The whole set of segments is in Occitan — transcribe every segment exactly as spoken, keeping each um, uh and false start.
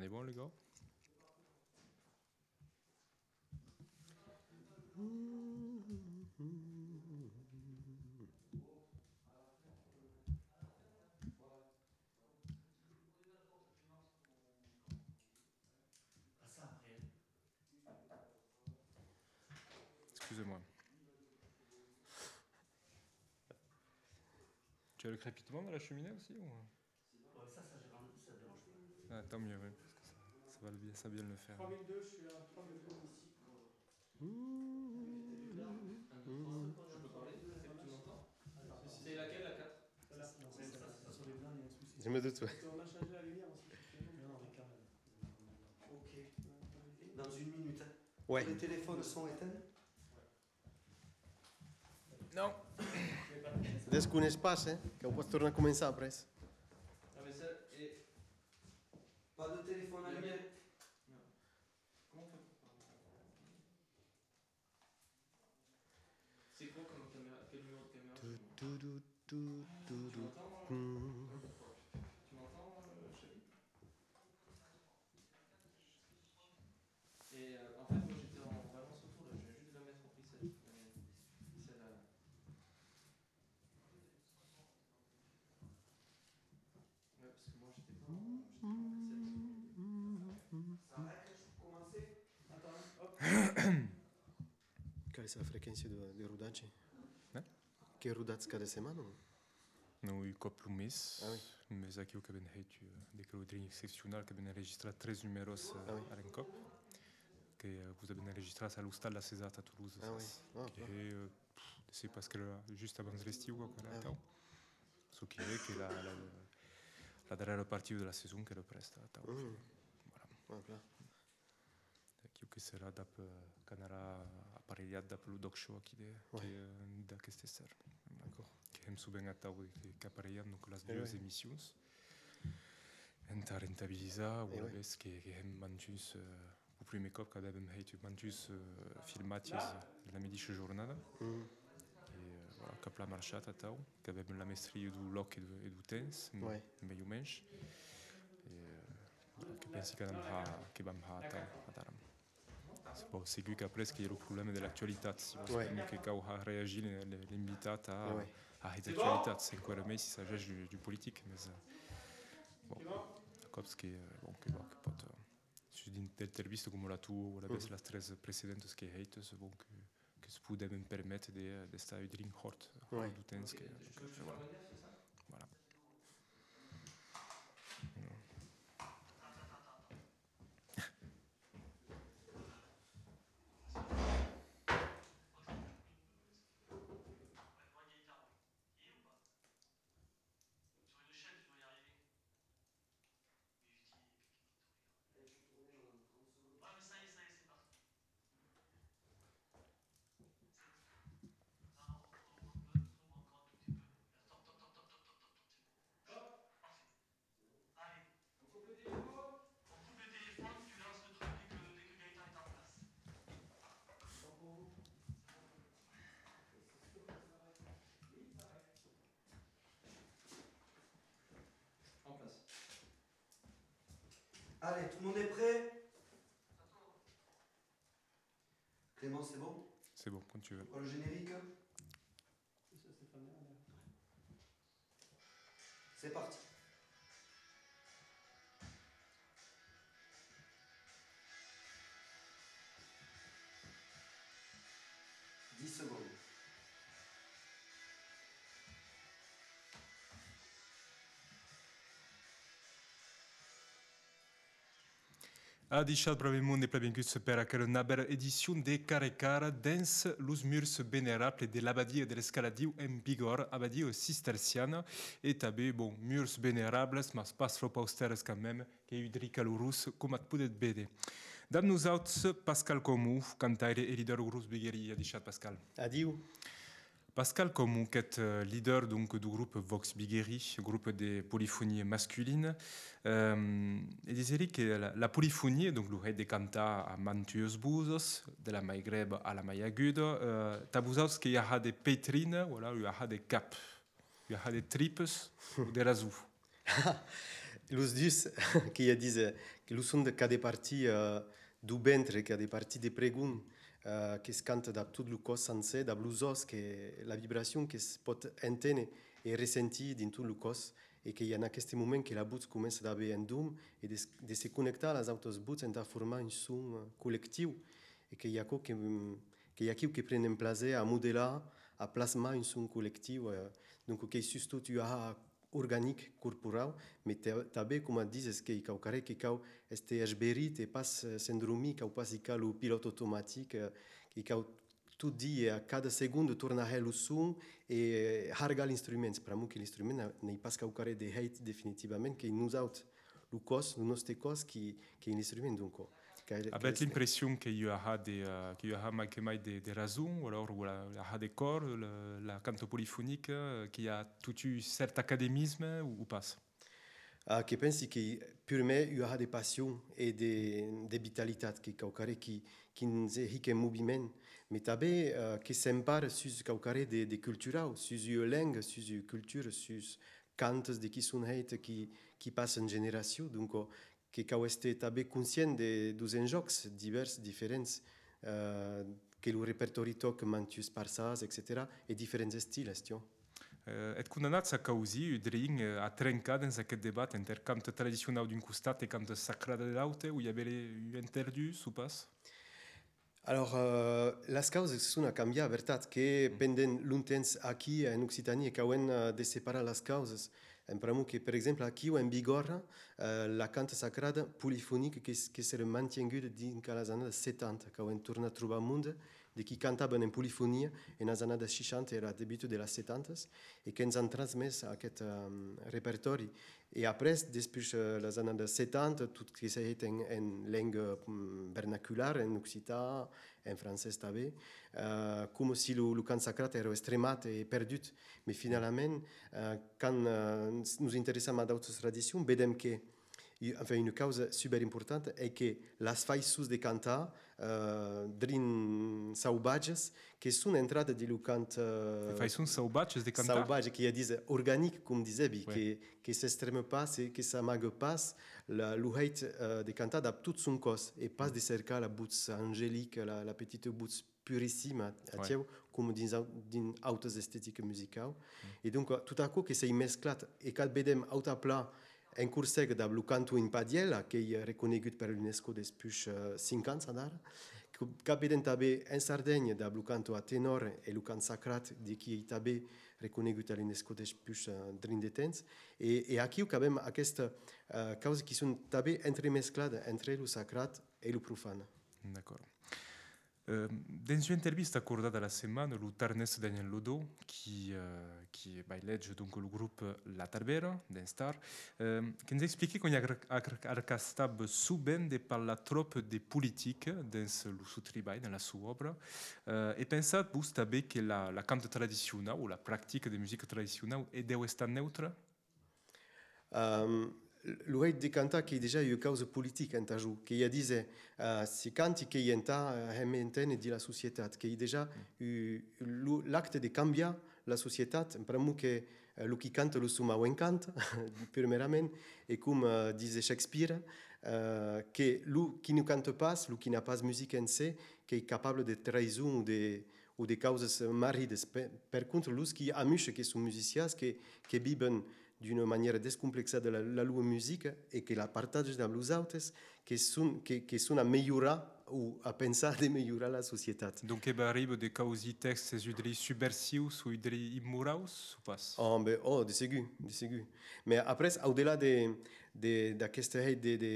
C'est bon, les gars ? Excusez-moi. Tu as le crépitement dans la cheminée aussi ou... Ouais, ça, ça, ça dérange pas. Ah, tant mieux, oui, parce que ça, ça va le bien, ça va bien le faire. Trois mille deux, je suis là, trois mille deux ici. Je peux parler ? C'est, tu m'entends ? C'est laquelle, la quatre ? Celle-là, non, c'est celle-là, c'est sur les blancs, il y a un souci. Je me doute, ouais. Parce qu'on a changé la lumière aussi. Non, non, mais quand même. Ok. Dans une minute, hein. Ouais. Les téléphones sont éteints ? Non. Desconèisses pas, hein, que pòs tornar començar après. Ah, mais ça, et... Pas de téléphone allumé ? Non. Comment on fait pour parler ? C'est quoi comme caméra ? Quel numéro de caméra ? Tu, tu, tu, tu, tu, tu. Tu m'entends, euh, Xavier ? Et, euh, en fait, moi, j'étais en balance autour, là. Je viens juste de la mettre en preset, la mienne. Celle-là, là. Ouais, parce que moi, j'étais pas en, j'étais pas en preset. Ça va, que je commence ? Attends, hop. Qual es la frequéncia de, de rodatge? Eh? Que rodatz cada setmana, o? Non, un còp lo mes. Ah oui. Mes aquiu qu'avèm hèit, euh, de que lo drin excepcional, qu'avèm enregistrat tres numèros, euh, a l'encòp, que, euh, vos avèm enregistrat a l'Ostal La Cesata a Tolosa, sas? Ah oui. Ah, que, euh, pff, sai pas, qu'èra just abans l'estiu, quò, qu'èra atau. Çò qui hè que la, la, la darrèra partida de la sason qu'èra prèsta atau. Voilà. Ah, clar. Aquiu que serà dab, eh, qu'anarà aparelhat dab lo D'ÒC Show aquí de, que, eh, d'aqueste ser. D'acòrd. Que hèm sovent atau, que, qu'aparelham, donc, las duas emissions entà rentabilizar, o alavetz que, que hèm mantuns, eh, lo prumèr còp qu'avèm hèit mantuns, eh, filmatges en la medisha jornada. E, eh, voilà, qu'a plan marchat atau, qu'avèm la mestria deu lòc e deu, e deu temps, mai o mensh. E, eh, Voilà, que pensi qu'anam har, que vam har atau, adara. Bon, segur qu'après que i a lo problèma de l'actualitat, si vòs, pr'amor que cau har reagir le, le, l'invitat a, a hèr d'actualitat, enqüèra mei si s'ageish d'un, d'un politic, mes, eh, bon, a còps que, eh, bon, que, bon, que pòt, eh, sus d'in-, d'entrevistas coma la tua o alavetz las tres precedentas qu'è hèitas, bon, que, que's podèm perméter de, d'estar un drin hòrt, hòrt deu temps que, que, que, voilà. Voilà. Ouais, mais ça y est, ça y est, c'est parti. C'est bon. Là, on, on, on, on, on encore un tout petit peu. Là, stop, stop, stop. Hop, parfait. Allez. On coupe le téléphone ? On coupe le téléphone, tu lances le truc dès que, dès que Gaëtan est en place. C'est bon pour vous ? C'est bon. En place. Allez, tout le monde est prêt ? Clément, c'est bon ? C'est bon, quand tu veux. Pour le générique ? C'est parti. Dix secondes. Adishatz, brave monde, e plan venguts per aquela navèra edicion de Cara e Cara dens los murs venerables de l'abadia de l'Escaladiu en Bigòrra, abadia cisterciana, e tanben, bon, murs venerables, mas pas tròp austèrs quand même, qu'ei un drin calorós, coma ac podetz véder. Dab nosauts, Pascal Comon, cantaire e leader deu grop Bigueria. Adishatz, Pascal. Adiu. Pascal Comon qu'ètz, eh, leader, donc, deu grop Vox Bigueria, grop de polifonia masculina. Ehm, e diserí que la, la polifonia, donc, lo hèit de cantar a mantuas vosas, de la mai grèva a la mai aguda, eh, tà vosauts qu'ei ahar de peitrina, voilà, o ahar de cap, o ahar de tripas, o de rason. Los dus, que i a dise, que lo son de, qu'a de partir, eh, deu ventre, qu'a de partir de pregon, eh, que's canta dab tot lo còs sancèr, dab los òs, que la vibracion que's pòt enténer e ressentir dins tot lo còs, e que i a en aqueste moment que la votz comença d'aver un dom e de, de se connectar a las autas votzes entà formar un son, eh, collectiu, e que i a aquò que, mm, que i a aquiu que prenen plaser a modelar, a plasmar un son collectiu, eh, donc qu'ei sustot ua organic, corporau, mes ta-, tanben, coma dises, qu'ei quauquarren que cau èster esverit e pas, eh, s'endromir, cau pas hicar lo pilòt automatic, eh, que cau tot dia, a cada segonda, tornar hèr lo son e, eh, hargar l'instrument, pr'amor que l'instrument n'a-, n'ei pas quauquarren de hèit definitivament, qu'ei nosauts, lo còs, lo nòste còs, qui, qu'ei l'instrument, donc, qu'a-, Avètz qu'ei l'impression que i a de, eh, que i a mai que mai de, de rason, o alors, o la, la de còr, le, la canta polifonica, eh, que i a tot un cèrt academisme, o, o pas? Ah, que pensi que purmèr i a de passion e de, de vitalitat, que quauquarren qui, qui'ns hica en moviment, mes tanben, eh, que s'empara sus quauquarren de, de culturau, sus ua lenga, sus ua cultura, sus cantas de qui son hèit, qui, qui passan generacion, donc, que cau èster tanben conscient de, deus enjòcs divèrs, diferents, eh, que lo repertòri tòca mantuns parçans, etcetèra, e diferents estils, tiò. Eh, ètz condamnats a causir, un drin, eh, a trencar dens aqueth debat enter canta tradicionau d'un costat e canta sacrada de l'aute, o i averé un enterdús o pas? Alors, eh, las causas son a cambiar, vertat, que pendent longtemps aquí en Occitània qu'avèm, eh, de separar las causas. En pr'amor que, per exemple, aquiu en Bigòrra, eh, la canta sacrada polifonica que s-, que s'èra mantienguda dinc a las annadas setanta, qu'avèm tornat trobar monde de qui cantavan en polifonia en las annadas seishanta e a la debuta de las setantas, e que'ns an transmés aqueth, ehm, repertòri. E après, despuish, eh, las annadas setanta, tot que s'ei hèit en, en lenga, mm, vernaculara, en occitan, en francés tanben, eh, coma si lo, lo cant sacrat èra estremat e perdut. Mes finalament, eh, quand, eh, nos interessam a d'autas tradicions, vedem que, i-, enfin, una causa super importanta ei que las faiçons de cantar, eh, drin sauvatges, que son entradas dins lo cant, eh, De faiçons sauvatges de cantar? Sauvatge, que i a, dise, organic, com disevi, Ouais. que, que s'estrema pas, e que s'amaga pas la, lo hèit, eh, de cantar dab tot son còs, e pas de cercar la votz angelica, la, la petita votz purissima, Ouais. atieu, com dins au-, dins autas esteticas musicaus. Mm. E donc, tot aquò que s'ei mesclat e qu'ac vedem aut a plan en Corsega dab lo canton en padièla, qu'ei reconegut per l'UNESCO despuish, eh, cinc ans adara, que, qu'ac vedem tanben en Sardenha dab lo canton a tenòr e lo cant sacrat, de qui ei tanben reconegut a l'UNESCO despuish, eh, drin de temps. E, e aquiu qu'avem aquesta, eh, causa qui son tanben entremescladas entre lo sacrat e lo profan. D'acòrd. Eh, dens ua entrevista acordada la setmana, lo tarnés Daniel Lodo, qui, eh, qui bailèja donc lo grop La Tarbèra, dens Tarn, eh, que'ns expliquèc qu'òm ac-, ac-, ac arrestava sovent de parlar tròp de politica dens lo son tribalh, dens la sua òbra. Eh, e pensatz, vos, tanben que la, la canta tradicionau o la practica de musica tradicionau e deu estar neutra? Ehm, lo hèit de cantar qu'ei dejà ua causa politica entà jo, qu'ei a díser, eh, si canti qu'ei entà, eh, hè'm enténer dins la societat, qu'ei dejà u-, lo, l'acte de cambiar la societat, pr'amor que, eh, lo qui canta lo son mau encanta, purmerament, e com, eh, dise Shakespeare, eh, que lo qui ne canta pas, lo qui n'a pas musica en se, qu'ei capable de traïson o de, o de causas marridas. Per, per contra, los qui amushan, que son musicians, que, que viven d'una manièra descomplexada la, la lor musica e que la partatjan dab los autes, que son, que, que son a melhorar o a pensar de melhorar la societat. Donc, que vos arriba de causir tèxtes un drin subversius o un drin immoraus, o pas? Oh, ben, oh, de segur, de segur. Mès après, au delà de, de, d'aqueste hèit de, de,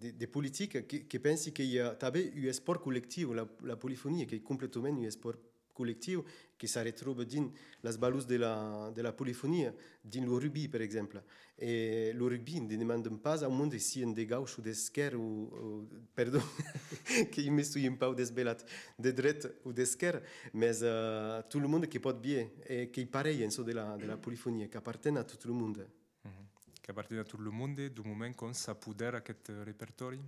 de, de politica, que, que pensi que i a tanben un espòrt collectiu, la, la polifonia, qu'ei completament un espòrt collectiu, que s'arretròba dins las valors de la, de la polifonia, dins lo rugbi, per exemple. E lo rugbi, ne demandam pas au monde si èm de gauche o d'esquèrra, o, o, perdon, que me soi un pauc desvelat, de dreta o d'esquèrra, mès, eh, tot lo monde que pòt vier, e qu'ei parelh en çò de la, de la polifonia, qu'aparten a tot lo monde. Mhm. Qu'aparten a tot lo monde, deu moment qu'òm s'apodèra aqueth, eh, repertòri?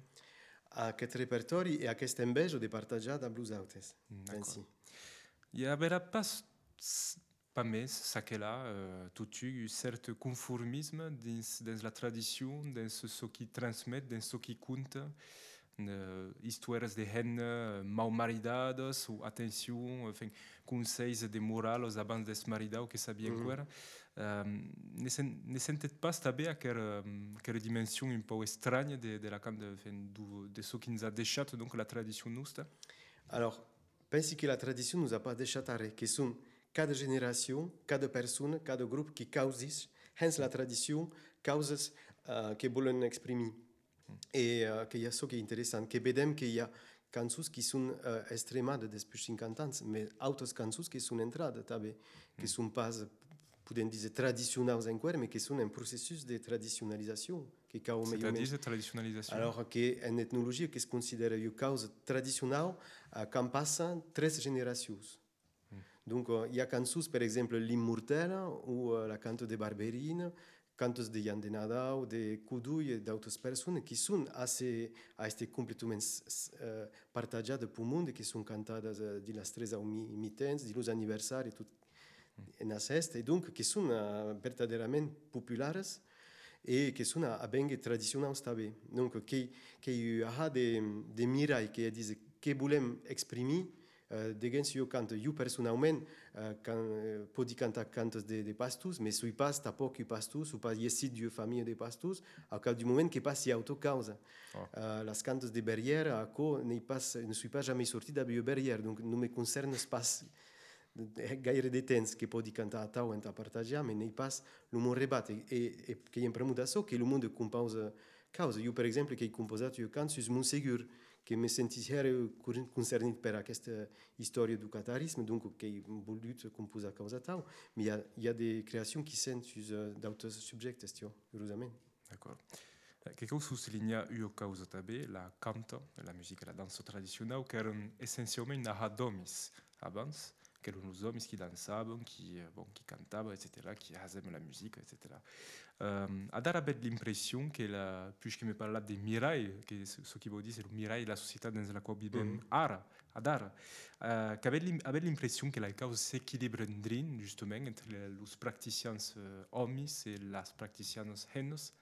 Aqueth repertòri e aquesta enveja de partatjar dab los autes, D'acòrd. pensi. I averà pas s-, pas mès, çaquelà, eh, totun, un cèrt conformisme dins, dins la tradicion, dins çò qui transmet, dins çò qui conta, eh, istoèras de hemnas, eh, mau maridadas, o atencion, enfin, conselhs de moralas abans de's maridar, o que sabi enqüèra. Eh, ne sen-, ne sentètz pas tanben aquera, aquera dimension un pauc estranha de, de la canta, enfin, de, de çò qui'ns a deishat, donc, la tradicion nosta? Alors, pensi que la tradicion nos a pas deishat arren, que son cada generacion, cada persona, cada grop que causís, hens la tradicion, causas, eh, que vòlen exprimir. E, eh, que i a çò qu'ei interessant, que vedem que i a cançons qui son, eh, estremadas despuish cinquanta ans, mes autas cançons que son entradas tanben, que son pas, podem díser, tradicionaus enqüèra, mes que son en processus de tradicionalizacion, que cau mei o mens. C'est-à-dire tradicionalizacion? Alors que en etnologia que's considèra ua causa tradicionau, eh, quand passa tres generacions. Donc, eh, i a cançons, per exemple, L'Immortèla o, eh, la canta de Barberina, cantas de Jan de Nadau, de Codolh e d'autas personas qui son a se, a èster completament s-, s-, eh, partatjadas peu monde, que son cantadas, eh, dins las tres au mi-, mitens, dins los anniversaris, tot en aguest, e donc que son, eh, vertadèrament popularas e que son a, a vénguer tradicionaus tanben. Donc, qu'ei, qu'ei ua ahar de, de miralh, qu'ei a díser, que volem exprimir, eh, deguens ua canta. Jo personaument, eh, can-, eh, pòdi cantar cantas de, de pastors, mes soi pas tanpòc un pastor, soi pas iessit d'ua familha de pastors, au cap d'un moment que passi a auta causa. Eh, las cantas de Verrières, aquò, n'ei pas, ne soi pas jamei sortit dab ua Verrières, donc non me concèrna pas gaire de temps. Que pòdi cantar atau entà partatjar, mes n'ei pas lo mon rebat, e, e, e qu'ei en pr'amor d'açò que lo monde compausa causa. Jo, per exemple, qu'ei composat ua cant sus Montsegur, que me sentís hèra cor-, concernit per aquesta istòria deu catarisme, donc qu'ei volut composar causa atau, mes i a, i a de creacions qui sèn sus, eh, d'autes subjèctes, tiò, urosament. D'acòrd. Eh, que cau soslinhar ua causa tanben, la canta, la musica, la dança tradicionau, qu'èran essenciaument un ahar d'òmis abans, qu'èran los òmis qui dançavan, qui, eh, bon, qui cantavan, etcetèra, qui hasèm la musica, etcetèra. Ehm, adara avètz l'impression que la, puishque me parlatz de miralh, que çò, çò qui vòu díser lo miralh de la societat dens la quau vivèm ara, adara, eh, qu'avètz l'im-, avètz l'impression que la causa s'equilibra drin, justament, entre le, los practicians, eh, òmis e las practicianas hemnas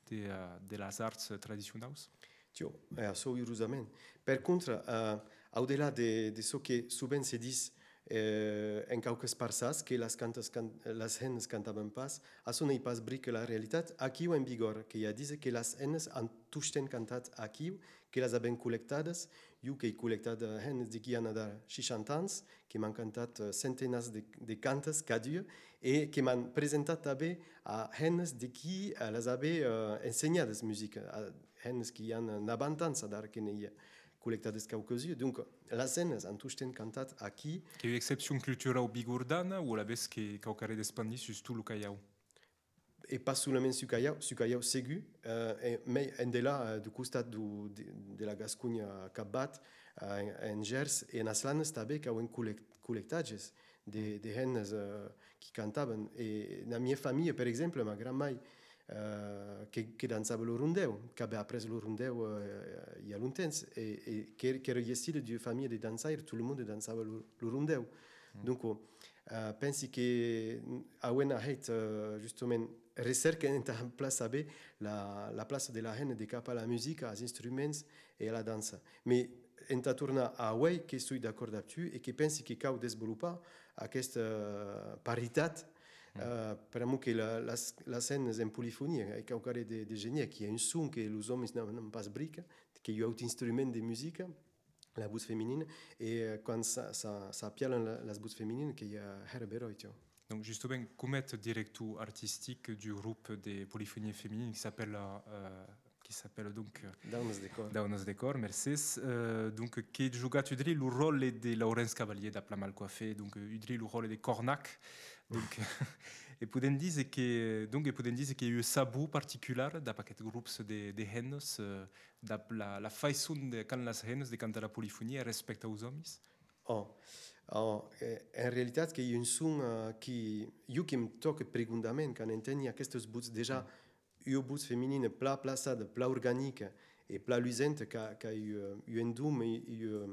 de, eh, de las arts tradicionaus? Tiò, eh, açò urosament. Per contra, eh, au delà de, de çò que sovent se ditz, eh, en quauques parças, que las cantas can-, las hemnas cantavan pas, açò n'ei pas brica la realitat. Aquiu en Bigòrra, qu'ei a díser que las hemnas an tostemps cantat aquiu, que las avèm collectadas, jo qu'èi collectat, eh, hemnas de Guiana adara seishanta ans, que m'an cantat, eh, centenats de, de cantas cadua, e que m'an presentat tanben a hemnas de qui, eh, las avè, eh, ensenhadas musica, a hemnas qui an, eh, navanta ans adara que n'èi collectadas quauquas uas. Donc, las hemnas an tostemps cantat aquí. Qu'ei ua excepcion culturau bigordana o alavetz que cau querer despandir sus tot lo Calhau? E pas solament sus Calhau, sus Calhau segur, eh, e mei endelà, eh, deu costat deu, de, de la Gasconha capvath, eh, en, en Gèrs e enas Lanas tanben qu'avèm collec-, collectatges de, de hemnas, eh, qui cantavan. E ena mia familha, per exemple, ma grand-mair, eh, que, que dançava lo rondèu, qu'avè aprés lo rondèu, eh, i a longtemps, e, e que, qu'èra iessida d'ua familha de dançaires, tot lo monde dançava lo, lo rondèu. Donc, eh, pensi que, mm, auem hèit, eh, justament, recèrca entà plaçar ben la, la plaça de la hemna de cap a la musica, als instruments e a la dança. Mes entà tornar a uei, que soi d'acòrd dab tu e que pensi que cau desvolopar aquesta, eh, paritat, eh, pr'amor que la, las, las hemnas en polifonia, eh, quauquarren de, de genial, qu'i a un son que los òmis n'an, n'an pas brica, qu'ei un aut instrument de musica, la votz feminina, e, eh, quan s'a-, s'a-, s'apialan la, las votz femininas, qu'ei, eh, hèra beròi, tiò. Donc, justament, com ètz director artistic d'un grop de polifonia feminina qui s'apèla, eh, qui s'apèla donc, eh, Daunas de Còr. Daunas de Còr, mercés. Eh, donc, que jogatz un drin lo ròtle de Laurenç Cavalier dab La Malcoiffée, donc, eh, un drin lo ròtle de Cornac. Donc, e podem díser que, donc, e podem díser que i a un sabor particular dab aqueths grops de, de hemnas, eh, dab la, la faiçon de, qu'an las hemnas de cantar la polifonia respècte aus òmis? Oh, oh, eh, en realitat qu'ei un son, eh, qui, jo que'm tòca prigondament quand enteni aquestas votz, dejà ua votz feminina plan plaçada, plan organica e plan lusenta qu'a, qu'a ua, ua endoma e ua,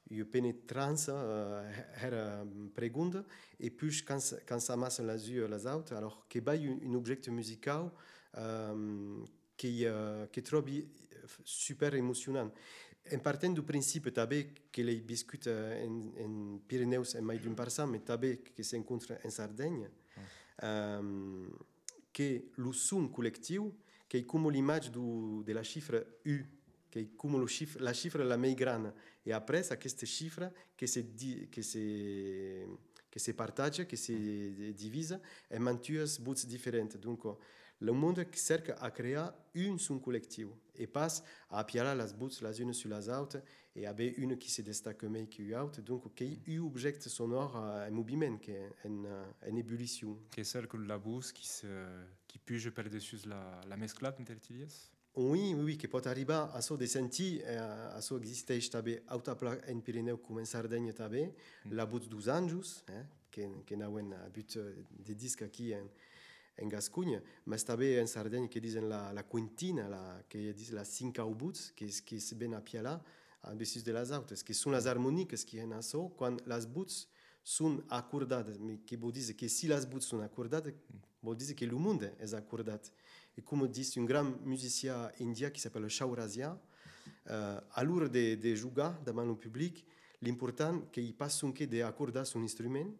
ua penetrança, eh, hèra pregonda, e puish quand, quand s'amassan las uas e las autas, alors que balh un, un objècte musicau, eh, que, eh, que tròbi super emocionant. En partent deu principi tanben que l'èi viscut, eh, en, en Pirenèus en mai d'un parçan, mas tanben que s'encontra en Sardenha, eh, que lo son collectiu, qu'ei coma l'imatge deu, de la chifra un, qu'ei coma lo chif-, la chifra la mei grana, e après aquesta chifra que se di-, que se, que se partatja, que se divisa en mantuas votz diferentas. Donc, lo monde cèrca a crear un son collectiu e pas a apialar las votz las unas sus las autas e aver una qui se destaca mei que ua auta. Donc, qu'ei un objècte sonòr, eh, en moviment, qu'ei en, eh, en ebulicion. Que cèrca la votz qui se, qui puja per dessús la, la mesclada, entà dire? Oui, oui, oui, que pòt arribar a çò de sentir, eh, a çò existeish tanben aut a plan en Pirenèu coma en Sardenha tanben, la votz deus anjos, eh, que, que n'avem avut, eh, de disc aquí en, en Gasconha, mas tanben en Sardenha que disen la, la quintina, la, que dis la cinquau votz, que, que se ven apialar a dessús de las autas, que son las armonicas qui hèn açò, quan las votz son acordadas, mas que vòu díser que si las votz son acordadas, vòu díser que lo monde es acordat. E coma dis un grand musician indian qui s'apèla Chaurasia, eh, a l'ora de, de jogar davant lo public, l'important qu'ei pas sonque d'acordar son instrument,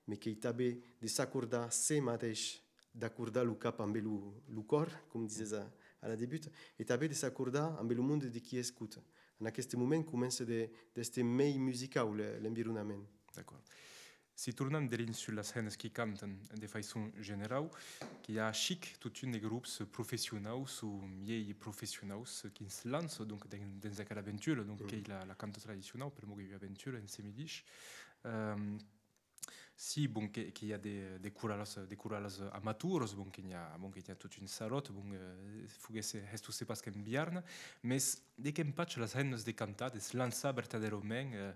mas qu'ei tanben de s'acordar se madeish, d'acordar lo cap ambe lo, lo còr, com dises a, a la debuta, e tanben de s'acordar ambe lo monde de qui escota. En aqueste moment comença de, d'èster mei musicau le, l'environament. D'acòrd. Si tornam de lins sus las hemnas qui cantan de faiçon generau, que i a chic totun de grops professionaus o miei professionaus qui'ns lança, donc, dens, dens aquela aventura, donc, qu'ei la, la canta tradicionau, per'mor qu'ei ua aventura en se medish. Ehm, si, bon, que, que i a de, de coralas, de coralas amatoras, bon, que n'i a, bon, que n'i a tot un sarròt, bon, eh, foguèsse, hèstos pas qu'en Biarn, mes de qué empach las hemnas de cantar, de se lançar vertadèrament, eh,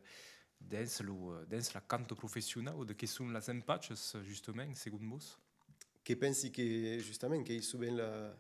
dens lo, eh, dens la canta professionau, de qué son las empachas, justament, segon vos? Que pensi que, justament, qu'ei sovent la,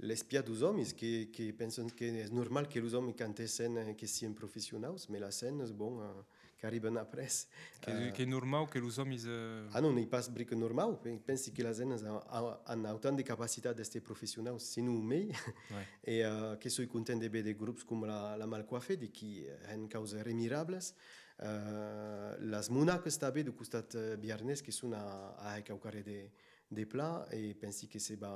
l'espiat deus òmis, que, que pensan que es normal que los òmis cantèssen, eh, que sian professionaus, mas las hemnas, bon, eh, qu'arriban après. Que, eh, qu'ei normau que los òmis, eh... Ah non, n'ei pas brica normau. Pen-, pensi que las hemnas an, an, an autant de capacitat d'èster professionaus, se non mei. Ouais. E, eh, que soi content de véder grops coma la, la Malcoiffée, de qui, eh, hèn causas remirablas. Eh, las Monacas tanben, deu costat, eh, biarnés, que son a, a hèr quauquarren de, de plan, e pensi que se va,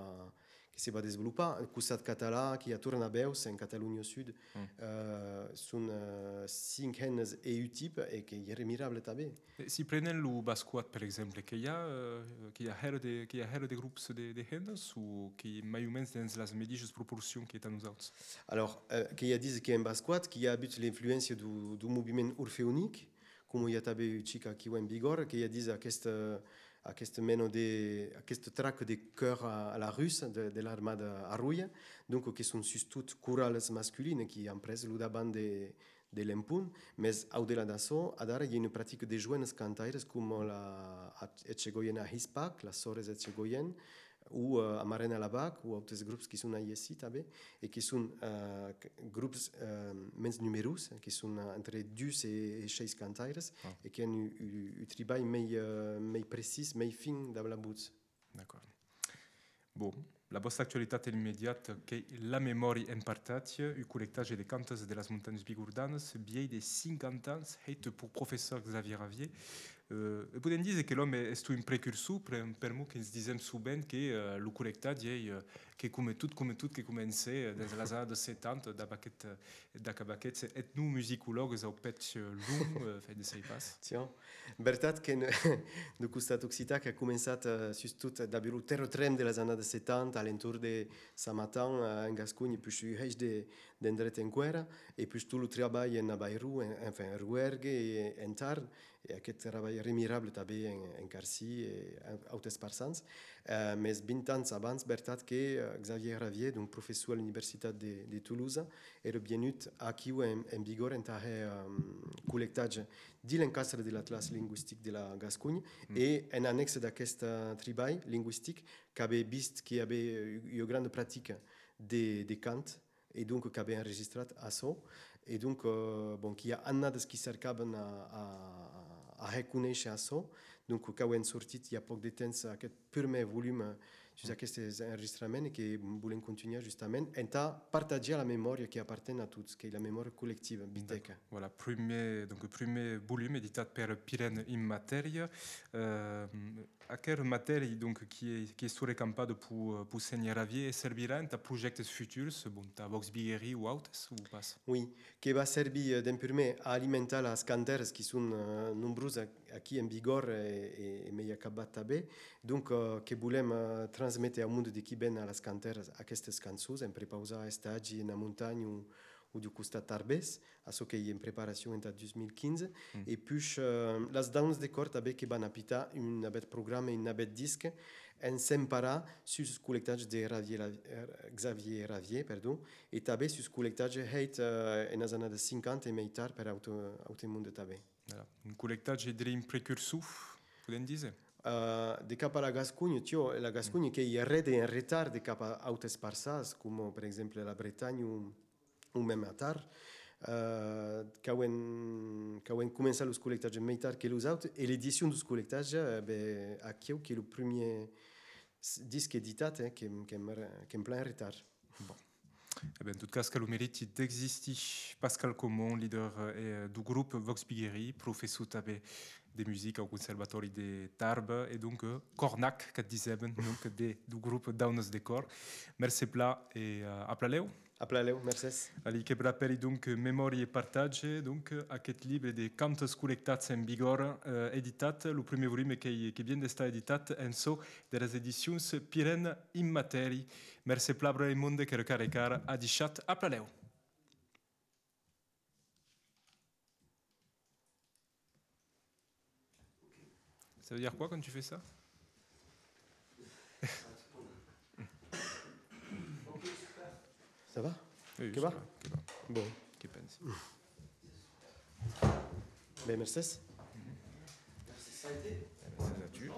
que se va desvolopar. Costat catalan, qu'i a Tornabèus, en Catalonha Sud, eh, son, eh, cinc hemnas e un tipe, e qu'ei remirable tanben. E si prenem lo Bascoat, per exemple, que i a, eh, que i a hèra de, que i a hèra de grops de, de hemnas, o qu'ei mai o mens dens las medishes proporcions que tà nosauts? Alors, eh, que i a dis qu'en Bascoat, qu'i a avut l'influéncia deu, deu moviment orfeonic, coma i a tanben un chic aquiu en Bigòrra, que i a dis aquesta, aquesta mena de, aquesta traca de còr a, a la russa de, de l'armada arroja, donc que son sustot coralas masculinas qui an pres lo davant de, de l'empont, mes au delà d'açò, adara i a una practica de joenas cantaires coma la Etchegoyen a Hispac, las sòrres Etchegoyen, o, eh, Amarena Labac, o autes grops qui son ailhèci tanben, e qui son, eh, c-, grops, eh, mens numerós, qui son, eh, entre dus e, e sheis cantaires, e qui an un, un, un tribalh mei, eh, mei precís, mei fin dab la votz. D'acòrd. Bon, la vòsta actualitat immediata qu'ei La Memòri en partatge, un collectatge de cantas de las montanhas bigordanas, vièlh de cinquanta ans, hèit per professor Xavier Ravier. Eh, e podem díser que l'òme es tot un precursor, per, per'mor que'ns disem sovent que, eh, lo collectatge ei, eh, que coma tot, coma tot, que comencè, eh, dens las annadas setanta, dab aqueth, eh, dab aqueths etnomusicològues au pèth, eh, long, eh, enfin, ne sai pas. Tiens, vertat que n-, deu costat occitan qu'a començat, eh, sustot dab lo terratrem de las annadas setanta, a l'entorn de Samatan, eh, en Gasconha, e puish un hèish de, d'endrets enqüèra, e puish tot lo trabalh en Avairon, en, enfin, en Roergue e en Tarn, e aqueth trabalh remirable tanben en, en Carcin e en autes parçans. Eh, mes vint ans abans, vertat que, eh, Xavier Ravier, donc professor a l'Universitat de, de Tolosa, èra vienut aquiu en, en Bigòrra entà hèr, eh, collectatge dins l'encastre de l'Atlàs lingüistic de la Gasconha, e en annèxe d'aqueste, eh, tribalh lingüistic, qu'avè vist que i avè, eh, ua granda practica de, de cant, E donc qu'avè enregistrat açò. E donc, eh, bon, qu'i a annadas qui cercavan a, a, a hèr conéisher açò. Donc qu'avèm sortit i a pauc de temps aqueth purmèr volum sus aquestes enregistraments e que volèm contunhar justament entà partatjar la memòria qui aparten a tots, qu'ei la memòria collectiva, Bitèca. Voilà, prumèr, donc, prumèr volum editat per Pirèn Immatèria. Eh, aquera matèria, donc, qui ei, qui ei estot recampada peu, peu sénher Ravier e servirà entà projèctes futurs, bon, tà Vox Biguerie o autes, o pas? Oui, que va servir, eh, d'en purmèr a alimentar las cantèras qui son, eh, nombrosas aquí en Bigòrra e, e, e mei a capvath tanben. Donc, eh, que volèm, eh, transméter au monde de qui ven a las cantèras aquestas cançons, en prepausar estagi ena montanha o, o deu costat tarbés, açò qu'ei en preparacion entà dus mil quinze, e puish, eh, las Daunas de Còr tanben que van apitar un navèth programa, un navèth disc, en s'emparar sus collectatges de Ravier, eh, Xavier Ravier, perdon, e tanben sus collectatges hèit, eh, enas annadas cinquanta e mei tard per aute, aute monde tanben. Voilà. Un collectatge drin precursor, podem díser? Eh, de cap a la Gasconha, tiò, la Gasconha qu'ei rede en retard de cap a autes parçans, coma per exemple la Bretanha o, o mèma atart. Eh, qu'avèm, qu'avèm començat los collectatges mei tard que los autes, e l'edicion deus collectatges, eh ben, aquiu qu'ei lo prumèr s-, disc editat, eh, qu'èm, qu'èm re-, qu'èm plan en retard. Bon. E ben, en tot cas, qu'a lo meriti d'existir, Pascal Comon, leader, eh, deu grop Vox Biguerie, professor tanben de musica au Conservatòri de Tarbes, e donc, eh, cornac, qu'ac disèvan, donc, de, deu grop Daunas de Còr. Mercé plan e, eh, a plan lèu. A plan lèu, mercés. Allez, que rapèli donc, eh, Memòria e Partatge, donc, eh, aqueth libre de cantes collectats en Bigòrra, eh, editat, lo prumèr volum qu'ei, que vien d'estar editat en çò de las edicions Pirèn Immatèri. Mercé plan, brave monde, qu'èra cara e cara, adishatz, a plan lèu. Ça veut dire quoi quand tu fais ça ? Ça va ? Oui, oui, que va ? Que va. Bon. Que pensi. Ben, mercés. Merci, ça a été. Eh ben, c'est à tu.